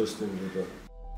области МВД.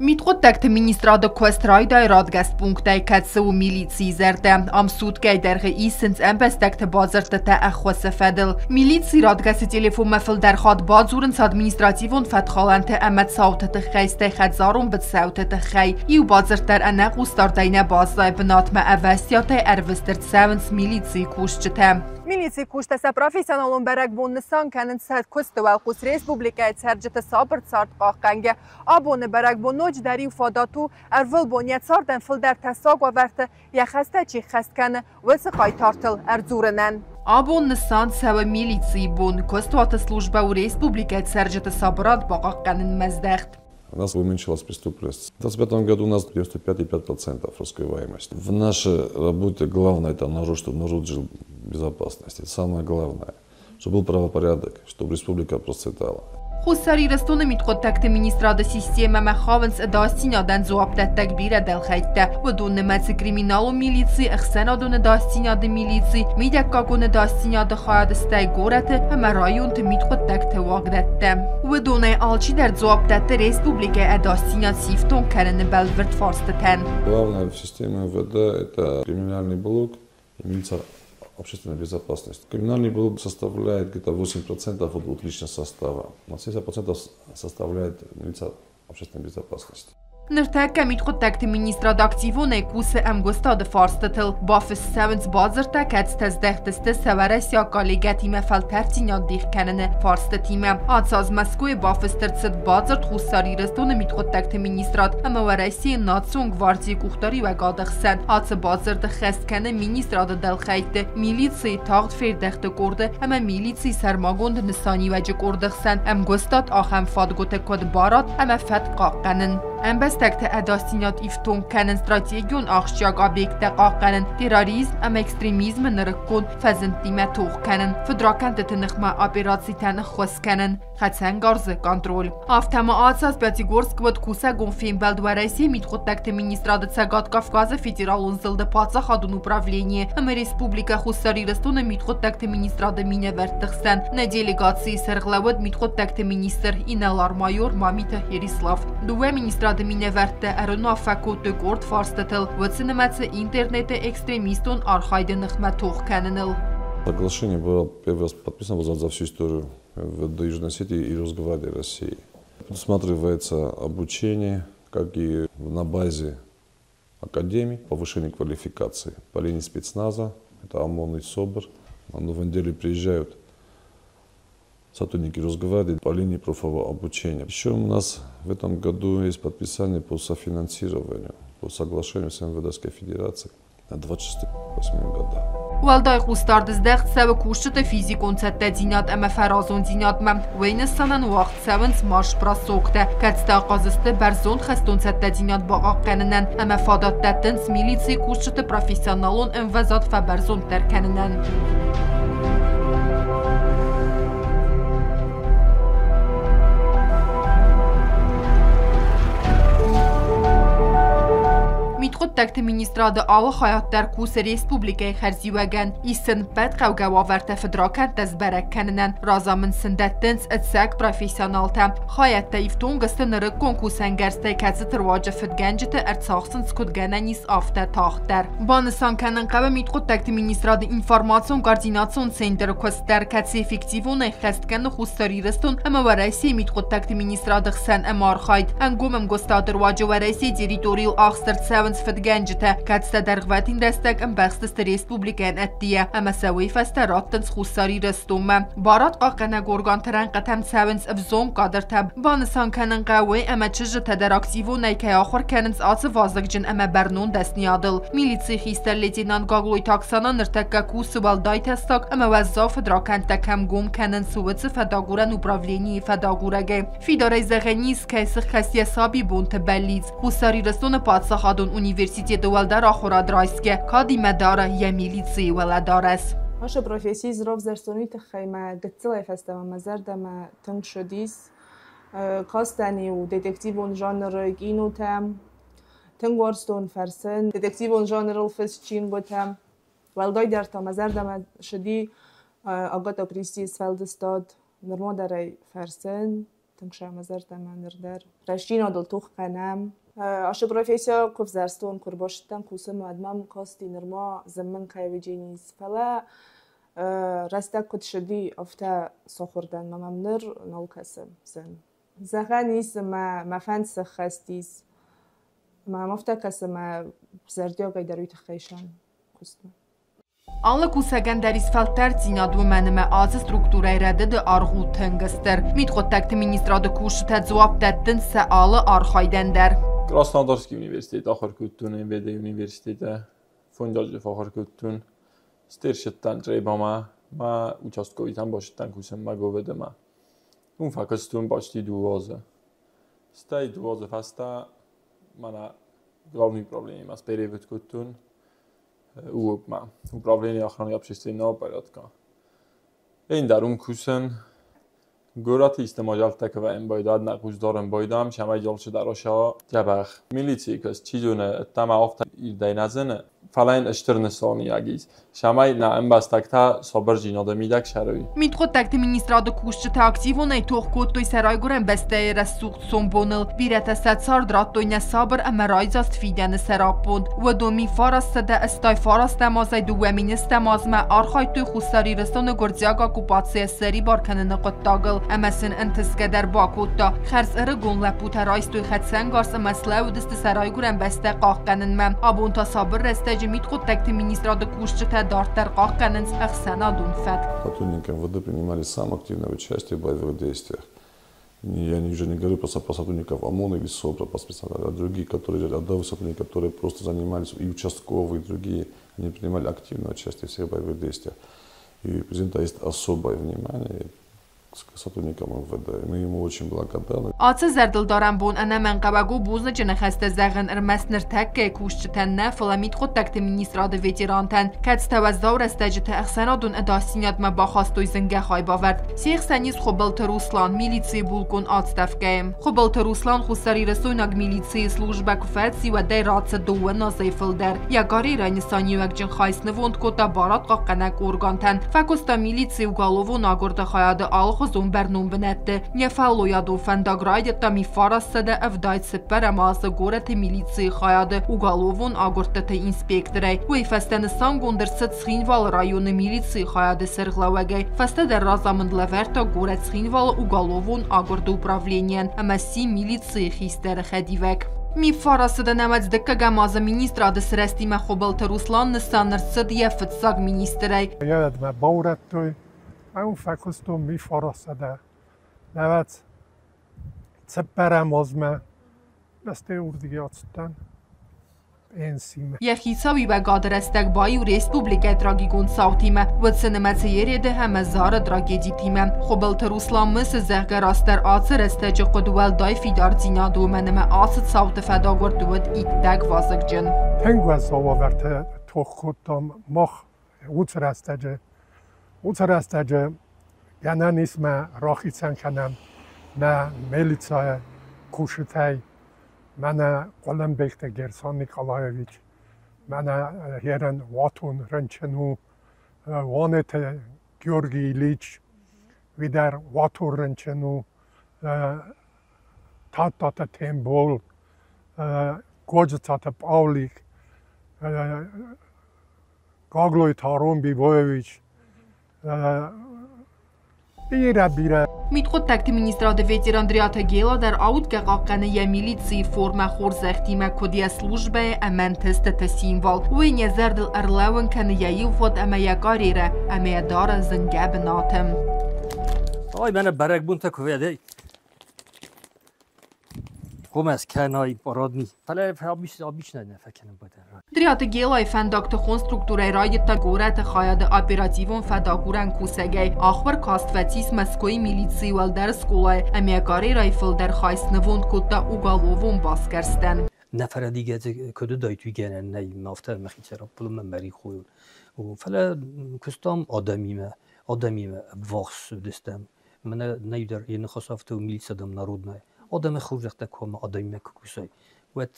Мидхъуыддӕгты министрады куыст райдайы радгӕс пунктӕй, кӕцы у милицийы зӕрдӕ. Ам суткӕйы дӕргъы исынц ӕмбӕстӕгты бадзырдтытӕ ӕххуысы фӕдыл. Милицийы радгӕсы телефонмӕ фылдӕр хатт бадзурынц административон фӕткхалӕнты ӕмӕ цауты тыххӕй, стӕй хӕдзарон быцӕуты тыххӕй. Иу бадзырд дӕр ӕнӕхъусдардӕй нӕ баззайы, бынатмӕ ӕвӕстиатӕй ӕрвыст ӕрцӕуынц милицийы кусджытӕ. Милицийы кусджытӕ сӕ профессионалон бӕрӕгбон нысан кӕнынц сӕ куысты уӕлхъус республикӕйы цӕрджыты сабыр цард хъахъхъӕнгӕ. Абоны бӕрӕгбон ноджыдӕр иу фадат у, ӕрвылбон йӕ цардӕн фылдӕр тӕссаг уавӕрты йӕ хӕстӕ чи ххӕст кӕны, уыцы хъайтартыл ӕрдзурынӕн. Абон нысан цӕуы милицийы бон. Куыстуаты службӕ у республикӕйы цӕрджыты сабырад бахъахъхъӕнынмӕ здӕхт. У нас уменьшилась преступность. В 2025 году у нас 95,5% раскрываемость. В нашей работе главное это народ, чтобы народ жил в безопасности. Это самое главное. Чтобы был правопорядок, чтобы республика процветала. Хуссар Ирыстоны мидхъуыддӕгты министрады системӕмӕ хауынц ӕдасдзинадӕн дзуапдӕттӕг бирӕ дӕлхӕйттӕ. Уыдон нымӕцы криминалон милици, ӕхсӕнадон ӕдасдзинады милици, мидӕггагон ӕдасдзинады хайад, стӕй горӕты ӕмӕ районты мидхъуыддӕгты уагдӕттӕ. Уыдонӕй алчидӕр дзуапп дӕтты республикӕйы ӕдасдзинад сифтонг кӕныны бӕлвырд фарстытӕн. Главное в системе МВД – это криминальный блок и милиция общественной безопасности. Криминальный блок составляет где-то 8% от личного состава, а 70% составляет милиция общественной безопасности. Ныртӕккӕ мидхъуыддӕгты министрад активонӕй кусы ӕмгуыстады фарстытыл. Бафыст цӕуынц бадзырдтӕ, кӕцытӕ здӕхт сты сӕ уӕрӕсейаг коллегӕтимӕ фӕлтӕрддзинад дих кӕныны фарстытимӕ. Ацы аз Мӕскуыйы бафыст ӕрцыд бадзырд Хуссар Ирыстоны мидхъуыддӕгты министрад ӕмӕ Уӕрӕсейы национ гвардийы къухдариуӕгады хсӕн. Ацы бадзырды хӕст кӕны министрады дӕлхӕйтты, милицийы тагъд фердӕхты къорды ӕмӕ милицийы сӕрмагонд нысаниуӕджы къорды хсӕн ӕмгуыстад ахӕм фадгуыты, куыд барад ӕмӕ фӕтк хъахъхъӕнын, ӕмбӕстӕгты ӕдасдзинад ифтонг кӕнын, стратегион ахсджиаг объекттӕ хъахъхъӕнын, терроризм ӕмӕ экстремизмы нырыккон фӕзындтимӕ тох кӕнын, фыдракӕндты ныхмӕ операцитӕн ӕххуыс кӕнын, хӕцӕнгарзы контроль. Афтӕ ма ацы аз Пятигорскы уыд кусӕгон фембӕлд Уӕрӕсейы мидхъуыддӕгты министрады Цӕгат Кавказы федералон зылды паддзахадон управленийы ӕмӕ Республикӕ Хуссар Ирыстоны мидхъуыддӕгты министрады минӕвӕртты хсӕн. Нӕ делегацийы сӕргълӕууӕг мидхъуыддӕгты министр инӕлар-майор Мамиты Ерислав. Дыууӕ министрады минӕвӕрттӕ ӕруынаффӕ кодтой къорд фарстытыл, уыцы нымӕцы интернеты экстремистон архайды ныхмӕ тох кӕныныл. Соглашение было первый раз подписано за всю историю МВД Южной Осетии и Росгвардии России. Предусматривается обучение, как и на базе академии, повышение квалификации по линии спецназа, это ОМОН и СОБР. На новой неделе приезжают сотрудники Росгвардии по линии профового обучения. Еще у нас в этом году есть подписание по софинансированию, по соглашению с МВД Российской Федерации на 26 года. Уӕлдай хъусдард здӕхт цӕуы кусджыты физикон цӕттӕдзинад ӕмӕ фӕразондзинадмӕ. Уый нысанӕн уагъд цӕуынц марш-бросоктӕ, кӕцытӕ ахъаз сты бӕрзонд хӕстон цӕттӕдзинад бахъахъхъӕнынӕн ӕмӕ фадат дӕттынц милицийы кусджыты профессионалон ӕмвӕзад фӕбӕрзонддӕр кӕнынӕн. Мидхъуыддӕгты министрады алы хайад дӕр кусы республикӕйы хӕрзиуӕгӕн, исын ӕппӕт хъӕугӕ уавӕртӕ фыдракӕндтӕ сбӕрӕг кӕнынӕн, разамынд сын дӕттынц ӕцӕг профессионалтӕ. Хайӕдтӕ ифтонг сты нырыккон кусӕнгӕрзтӕй, кӕцыты руаджы фыдгӕнджыты ӕрцахсынц куыд гӕнӕн ис, афтӕ тагъддӕр. Банысан кӕнын хъӕуы мидхъуыддӕгты министрады информацион-координацион центры куыст дӕр, кӕцы эффективонӕй ххӕст кӕны Хуссар Ирыстон ӕмӕ Уӕрӕсейы мидхъуыддӕгты министрады хсӕн ӕмархайд. Ӕнгом ӕмгуыстады руаджы Уӕрӕсейы территорийыл ахст ӕрцӕуынц фыдгӕнджытӕ, кӕцытӕ дӕргъвӕтин рӕстӕг ӕмбӕхстысты республикӕйӕн ӕддейӕ ӕмӕ сӕ уый фӕстӕ раттынц Хуссар Ирыстонмӕ. Барадхъахъхъӕнӕг органты рӕнхъытӕм цӕуынц ӕвзонг кадртӕ. Банысан кӕнын хъӕуы, ӕмӕ чызджытӕ дӕр активонӕй кӕй ахуыр кӕнынц ацы вазыгджын ӕмӕ бӕрнон дӕсныйадыл. Милицийы хистӕр лейтенант Гаглойты Оксана ныртӕккӕ кусы уӕлдай тӕссаг ӕмӕ уӕззау фыдракӕндтӕ кӕм гом кӕнынц, уыцы фӕдагурӕн управленийы фӕдагурӕгӕй. Фидарӕй зӕгъӕн ис, кӕй сыххӕст йӕ сабибонты бӕллиц. Хуссар Ирыстоны паддзахадон университеты уӕлдӕр ахуырад райсгӕ, кадимӕ дары йӕ милицийы уӕлӕдарӕс. Ашы професси зровзӕрстоны тыххӕй мӕ гыццылӕй фӕстӕмӕ мӕ зӕрдӕмӕ тынг ссыдис. Кастӕн-иу детективон жанры кинотӕ, тынг уарзтон фӕрсын детективон жанрыл фыст чингуытӕ. Уӕлдайдӕр та мӕ зӕрдӕмӕ ссыди Агата Кристийы сфӕлдыстад, нырма дӕр ӕй фӕрсын. Тынг сӕ мӕ зӕрдӕмӕ ныр дӕр. Рӕстдзинадыл тох кӕнӕм. Ацы профессийӕ куы взӕрстон, куы ӕрбацыдтӕн кусынмӕ, уӕд мӕм касти нырма зын кӕй уыдзӕнис. Фӕлӕ рӕстӕг куыд цыди, афтӕ сахуыр дӕн ӕмӕ мӕм ныр нал кӕсы зын. Зӕгъӕн ис, ӕмӕ мӕ фӕнд сӕххӕст ис. Мӕм афтӕ кӕсы, ӕмӕ зӕрдиагӕй дӕр уый тыххӕй сӕм куыстмӕ. Алы кусӕгӕн дӕр ис фӕлтӕрддзинад, уымӕн ӕмӕ ацы структурӕйы рӕдыды аргъ у тынг стыр. Мидхъуыддӕгты министрады кусджытӕ дзуапп дӕттынц сӕ алы архайдӕн дӕр. Краснодарский университет ахуыр кодтон, МВД-йы университеты фондз азы фӕахуыр кодтон. Стерсыдтӕн Чъребамӕ, мӕ участковыйтӕм бацыдтӕн кусынмӕ ГОВД-мӕ. Уым фӕкуыстон почти дыууӕ азы. Стӕй дыууӕ азы фӕстӕ мӕнӕ главный управлениемӕ сперевод кодтон УОП-мӕ, Управление охраны общественного порядка. Ӕндӕр уым кусӕн. Горӕты исты мадзӕлттӕ куы вӕййӕм байдад, нӕ хъус дарӕм байдам, цӕмӕй алчидӕр уа дзӕбӕх. Милицийы куыст, чи зоны, ӕддӕмӕ афтӕ ирдӕй нӕ зыны, фӕлӕ йын стыр нысаниуӕг ис, цӕмӕй нӕ ӕмбӕстӕгтӕ сабырдзинады мидӕг цӕрой. Мидхъуыддӕгты министрады кусджытӕ активонӕй тох кодтой сӕ райгуырӕн бӕстӕйы рӕсугъд сомбоныл. Бирӕтӕ сӕ цард радтой нӕ сабыр ӕмӕ райдзаст фидӕны сӕраппонд. Уыдон 1989 азӕй 2000 азмӕ архайдтой Хуссар Ирыстоны гуырдзиаг оккупацийӕ ссӕрибар кӕныны хъуыддагыл ӕмӕ сын ӕнтысгӕ дӕр бакодта. Хӕрз ӕрыгон лӕппутӕ райстой хӕцӕнгарз ӕмӕ слӕууыдысты сӕ райгуырӕн бӕстӕ хъахъхъӕнынмӕ. Абон та сабыр рӕстӕджы мидхъуыддӕгты министрады кусджытӕ дарддӕр хъахъхъӕнынц ӕхсӕнадон фӕтк. Сотрудники МВД принимали самое активное участие в боевых действиях. Я уже не говорю просто про сотрудников ОМОНа или СОБРа, по специальности, а другие, которые, рядовые сотрудники, которые просто занимались, и участковые, и другие, они принимали активное участие в всех боевых действиях. И у президента есть особое внимание к сотрудникам МВД. Мы ему очень благодарны. Ацы зӕрдылдарӕн бон ӕнӕмӕнгхъӕуӕг у бузныджы ныхӕстӕ зӕгъын ӕрмӕст ныртӕккӕйы кусджытӕн нӕ, фӕлӕ мидхъуыддӕгты министрады ветерантӕн, кӕцытӕ уӕззау рӕстӕджыты ӕхсӕнадон ӕдасдзинадмӕ бахастой зынгӕ хайбавӕрд. Се хсӕн ис Хуыбылты Руслан, милицийы булкъон отставкӕйы. Хуыбылты Руслан хуссарирыстойнаг милицийы службӕ куы фӕци, уӕдӕй рацыд дыууӕ азӕй фылдӕр. Йӕ карьерӕйы нысаниуӕгджын хай снывонд кодта барадхъахъхъӕнӕг органтӕн. Фӕкуыста милицийы уголовон агуырды хайады алыхуызон бӕрнон бынӕтты. Йӕ фӕллойадон фӕндаг райдыдта 1974 азы горӕты милицийы хайады уголовон агуырдтыты инспекторӕй. Уый фӕстӕ нысангонд ӕрцыд Цхинвалы районы милицийы хайады сӕргълӕууӕгӕй. Фӕстӕдӕр разамынд лӕвӕрдта горӕт Цхинвалы уголовон агуырды управленийӕн ӕмӕ сси милицийы хистӕры хӕдивӕг. МИФ-фарасыдӕн ӕмӕ дыккӕгӕм азы министрады сырӕзтимӕ Хуыбылты Руслан нысан ӕрцыд йӕ фыццаг министрӕй. Йӕ баурӕдтой, ӕмӕ фӕкуыстон МИФ-фарасыдӕ. Нӕвӕц цыппӕрӕм азмӕ бӕстӕйы уырдыгӕй ацыдтӕн пенсимӕ. Йӕ хицауиуӕгады рӕстӕг баиу республикӕйы трагикон цаутимӕ, уыд сӕ нымӕцы Ереды ӕмӕ Зары трагедитимӕ. Хуыбылты Руслан мысы, зӕгъгӕ, растдӕр ацы рӕстӕджы хъуыд уӕлдай фидардзинад, уымӕн ӕмӕ ацы цауты фӕдагуырд уыд иттӕг вазыгджын. Тынг уӕззау уавӕрты тох кодтам мах уыцы рӕстӕджы. Уыцы рӕстӕджы гӕнӕн ис мӕ рахицӕн кӕнӕм нӕ милицӕйы кусджытӕй, мӕнӕ Хъуылымбегты Герсан Николаевич, мӕнӕ ерын уатон рынчын у Уанеты Георгий Ильич, уый дӕр уатон рынчын у, Тадтаты Тембол, Годжыцаты Пъаулик, Гаглойты Арон Бибоевич, бирӕ, бирӕ. Мидхъуыддӕгты министрады ветеран Дриаты Гела дӕр аудгӕ хъахъхъӕны йӕ милицийы формӕ хорзӕхтимӕ, куыд йӕ службӕйы ӕмӕ ӕнтыстыты символ. Уый йӕ зӕрдыл ӕрлӕууын кӕны йӕ ивгъуыд ӕмӕ йӕ карьерӕ ӕмӕ йӕ дары зынгӕ бынаты. Ой, мӕнӕ бӕрӕгбонтӕ куы вӕдӕй. Хъуымӕ скӕнай парадный. Фӕлӕ обычно нӕ фӕкӕнын бадӕр. Дриаты Гелайы фӕндаг тыхон структурӕйы райдыдта горӕты хайады оперативон фӕдагурӕн кусӕгӕй. Ахуыр каст фӕцис Мӕскуыйы милицийы уӕлдӕр скъолайы ӕмӕ карьерӕйы фылдӕр хай снывонд кодта уголовон басгӕрстӕн. Нӕ фӕрӕдигӕ куыд уыдаид, уый гӕнӕн нӕй, афтӕ мӕхицӕй раппӕлын мӕ мӕри хойон. Фӕлӕ куыстам адӕмимӕ, адӕмимӕ ӕввахс уыдыстӕм. Мӕнӕ нӕ дӕр йӕ ныхас афтӕ у милиция дам народная. Адӕмы хорзӕхтӕ куы ӕмӕ адӕмимӕ куы кусай, уӕд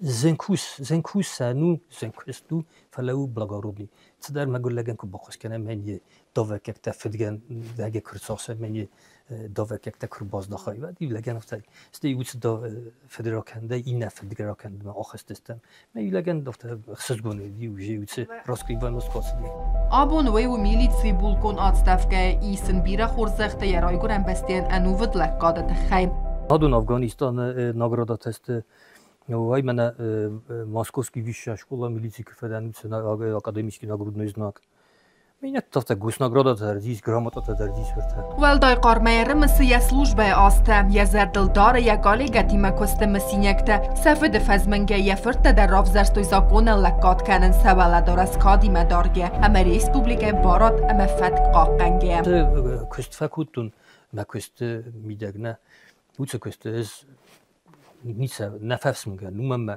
Зынкусӕн у, зынкуыст у, фӕлӕ у благородный. Цыдӕр мӕгуыр лӕгӕн куы баххуыс кӕнӕм, мӕн давӕггӕгтӕ фыдгӕнӕг куы рцахсӕм, мӕн давӕггӕгтӕ куы рбаздахай, уӕд иу лӕгӕн афтӕ, стӕй уыцы фыдракӕндӕй иннӕ фыдракӕндмӕ ахызтыстӕм. Мӕ иу лӕгӕн афтӕ ӕхсызгон иу уыцы раскрываем скоцыди. Абон уый у милицийы булкъон отставкӕйы, исын бирӕ хорзӕхтӕ йӕ райгуырӕн бӕстӕйӕн ӕнувыд лӕггады тыххӕй. Адон Афганистаны наградатӕсты ай мӕнӕ Московский высшая школа милиции куы фӕдӕн, академический нагрудной знак. Меня афтӕ госнаградатӕ дӕр ис, грамотатӕ дӕр ис уӕртӕ. Уӕлдай хъармӕй ӕрымысы йӕ службӕйы азтӕ, йӕ зӕрдыл дары йӕ коллегӕтимӕ куысты мысинӕгтӕ. Сӕ фыды фӕзмынгӕ йӕ фырттӕ дӕр равзӕрстой законӕн лӕггад кӕнын сӕ уӕлӕдарӕс кадимӕ даргӕ ӕмӕ республикӕйы барад ӕмӕ фӕтк хъахъхъӕнгӕ. Куыст фӕкодтон, мӕ куысты мидӕг нӕ, уыцы куысты ӕз ницы нӕ фӕфсмгӕ, уымӕн мӕ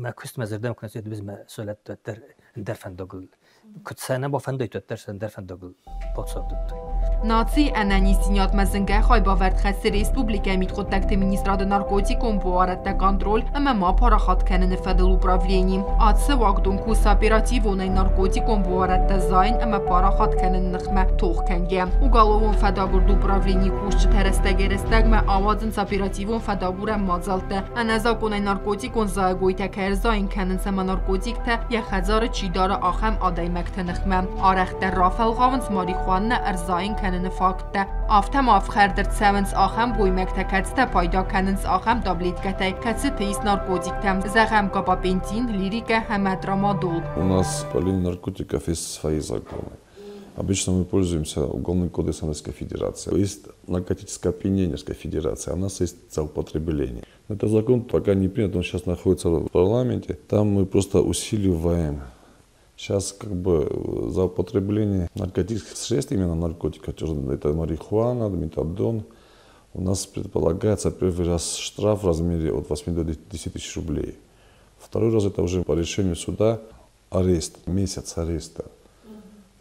мӕ куыст мӕ зӕрдӕмӕ куы нӕ цыд, мӕ сывӕллӕттӕ дӕр ӕндӕр фӕндагыл куыд сӕ нӕ бафӕндайт, уӕддӕр сӕ ӕндӕр фӕндагыл бацардыдтой. Нацийы ӕнӕниздзинадмӕ зынгӕ хайбавӕрд хӕссы республикӕйы мидхъуыддӕгты министрады наркотикон буарадтӕ контроль ӕмӕ ма парахат кӕныны фӕдыл управлени. Ацы уагдон кусы оперативонӕй наркотикон буарадтӕ зайын ӕмӕ парахат кӕныны ныхмӕ тох кӕнгӕ. Уголовон фӕдагуырды управленийы кусджытӕ рӕстӕгӕй-рӕстӕгмӕ ауадзынц оперативон фӕдагурӕн мадзӕлттӕ. Ӕнӕзакъонӕй наркотикон зайӕгойтӕ кӕй ӕрзайын кӕнынц ӕмӕ наркотиктӕ йӕ хӕдзары чи дары, ахӕм адӕймӕгты ныхмӕ. Арӕхдӕр рафӕлгъауынц марихуана ӕрзайын кӕныны факттӕ. Афтӕ ма ӕфхӕрд ӕрцӕуынц ахӕм гоймӕгтӕ, кӕцытӕ пайда кӕнынц ахӕм таблеткӕтӕй, кӕцыты ис наркотиктӕ, зӕгъӕм, габапентин, лирикӕ ӕмӕ трамадол. У нас по линии наркотиков есть свои законы. Обычно мы пользуемся Уголовным кодексом Российской Федерации. Есть наркотическое опьянение Российской Федерации, а у нас есть злоупотребление. Этот закон пока не принят, он сейчас находится в парламенте. Там мы просто усиливаем. Сейчас как бы за употребление наркотических средств, именно наркотиков, это марихуана, метадон, у нас предполагается первый раз штраф в размере от 8 до 10 тысяч рублей. Второй раз это уже по решению суда арест, месяц ареста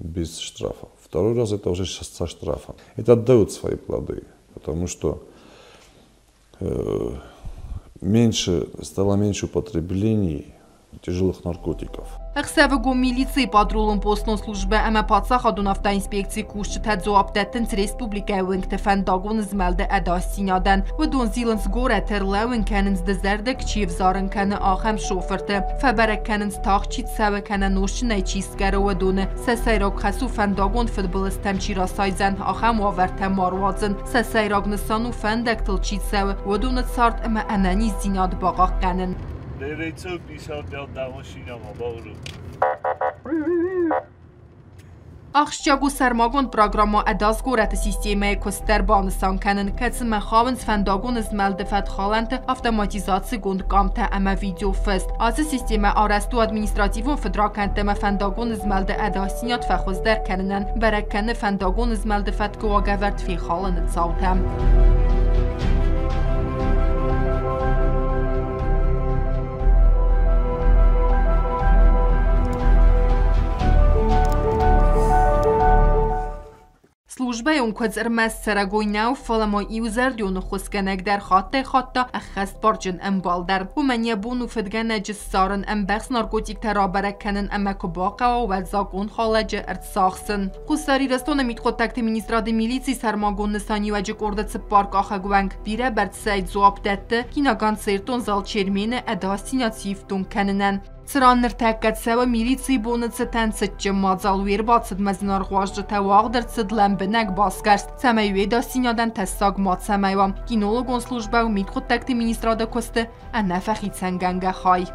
без штрафа. Второй раз это уже со штрафом. Это отдают свои плоды, потому что стало меньше употреблений тяжелых наркотиков. Ӕхсӕвыгон милицийы патрулон постон службӕ ӕмӕ паддзахадон автоинспекцийы кусджытӕ дзуапп дӕттынц республикӕйы уынгты фӕндагон змӕлды ӕдасдзинадӕн. Уыдон зилынц горӕты, ӕрлӕууын кӕнынц дызӕрдыг чи ӕвзарын кӕны, ахӕм шофырты. Фӕбӕрӕг кӕнынц тагъд чи цӕуы кӕнӕ нозтджынӕй чи скъӕры, уыдоны. Сӕ сӕйраг хӕс у фӕндагон фыдбылызтӕм чи расайдзӕн, ахӕм уавӕртӕ ма руадзын. Сӕ сӕйраг нысан у фӕндӕгтыл чи цӕуы, уыдоны цард ӕмӕ ӕнӕниздзинад бахъахъхъӕнын. Ахсджиаг у сӕрмагонд программӕ ӕдас горӕты системӕйы куыст дӕр банысан кӕнын, кӕцымӕ хауынц фӕндагон змӕлды фӕткхалӕнты автоматизацигонд къамтӕ ӕмӕ видеофыст. Ацы системӕ арӕзт у административон фыдракӕндтӕ ӕмӕ фӕндагон змӕлды ӕдасдзинад фӕхуыздӕр кӕнынӕн, бӕрӕг кӕны фӕндагон змӕлды фӕткы уагӕвӕрд фехалыны цаутӕ. Службӕйон куыдз ӕрмӕст цӕрӕгой нӕу, фӕлӕ ма иузӕрдион ӕххуысгӕнӕг дӕр, хаттӕй-хатт та ӕххӕстбарджын ӕмбал дӕр. Уымӕн йӕ бон у фыдгӕнӕджы ссарын, ӕмбӕхст наркотиктӕ рабӕрӕг кӕнын ӕмӕ куы бахъӕуа, уӕд закъонхалӕджы ӕрцахсын. Хуссар Ирыстоны мидхъуыддӕгты министрады милицийы сӕрмагонд нысаниуӕджы къорды цыппаркъахӕг уӕнг бирӕ бӕрцӕй дзуапп дӕтты киноконцертон зал Чермен-ы ӕдасдзинад сифтонг кӕнынӕн. Цыран ныртӕккӕ цӕуы милицийы боны цытӕн цытджын мадзал, уе рбацыдмӕ зынаргъ уазджытӕ уагъд ӕрцыд лӕмбынӕг басгӕрст, цӕмӕй уе ӕдасдзинадӕн тӕссаг мацӕмӕй уа. Кинологон службӕ у мидхъуыддӕгты министрады куысты ӕнӕфӕхицӕнгӕнгӕ хай.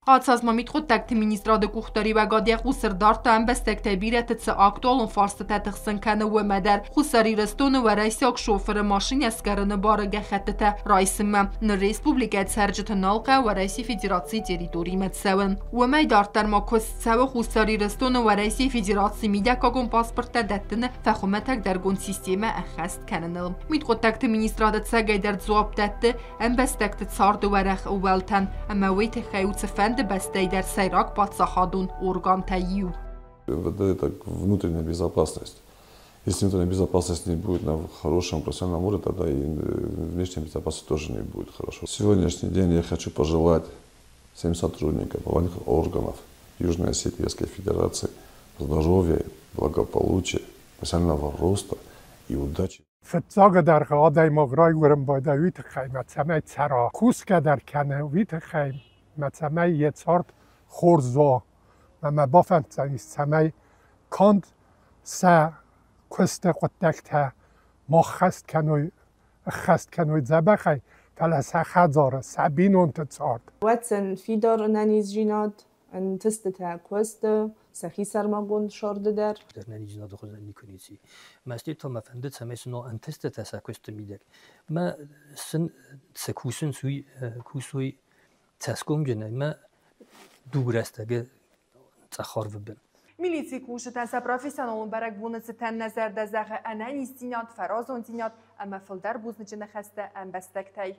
Ацы аз ма мидхъуыддӕгты министрады къухдариуӕгад йӕ хъус ӕрдардта ӕмбӕстӕгтӕй бирӕты цы актуалон фарстытӕ тыхсын кӕны, уымӕ дӕр. Хуссар Ирыстоны уӕрӕсейаг шофыры машинӕ скъӕрыны бары гӕххӕттытӕ райсынмӕ. Ныр республикӕйы цӕрджыты нал хъӕуы Уӕрӕсейы Федерацийы территоримӕ цӕуын. Уымӕй дарддӕр ма куыст цӕуы Хуссар Ирыстоны Уӕрӕсейы Федерацийы мидӕггагон паспорттӕ дӕттыны фӕхуымӕтӕгдӕргонд системӕ ӕххӕст кӕныныл. Мидхъуыддӕгты министрады цӕгӕйдӕр дзуапп дӕтты ӕмбӕстӕгты царды уӕрӕх ӕууӕлтӕн, ӕмӕ уый тыххӕй у цыфӕнды бӕстӕй дӕр сӕйраг паддзахадон органтӕй иу. МВД – это внутренняя безопасность. Если внутренняя безопасность не будет на хорошем профессиональном уровне, тогда и внешняя безопасность тоже не будет хорошо. Сегодняшний день я хочу пожелать всем сотрудникам правоохранительных органов Южной Осетии Российской Федерации здоровья, благополучия, профессионального роста и удачи. Фыццагдӕр адӕймаг райгуырын байдайы уый тыххӕй, мӕ цӕмӕй цӕра, кусгӕ дӕр кӕны уый тыххӕй, мӕ цӕмӕй йӕ цард хорз уа. Мӕ мӕ бафӕнддзӕнис, цӕмӕй канд сӕ куысты хъуыддӕгтӕ ма ххӕст кӕной, ӕххӕст кӕной дзӕбӕхӕй, фӕлӕ сӕ хӕдзары, сӕ бинонты цард. Уӕд сын фидар ӕнӕниздзинад, ӕнтыстытӕ куысты, сӕхи сӕрмагонд сӕрды дӕр. Ӕнӕниздзинады хуызӕн никуы ницы. Мӕсти та мӕ фӕнды, цӕмӕй сын ӕнтыстытӕ сӕ куысты мидӕг. Мӕ сын сӕ кусынц уый кусой цӕсгомджынӕй мӕ дуг рӕстӕгы цъӕх арвы бын. Милицийы кусджытӕн сӕ профессионалон бӕрӕгбоны цытӕн нӕ зӕрдӕ зӕгъы ӕнӕниздзинад, фӕразондзинад ӕмӕ фылдӕр бузныджы ныхӕстӕ ӕмбӕстӕгтӕй.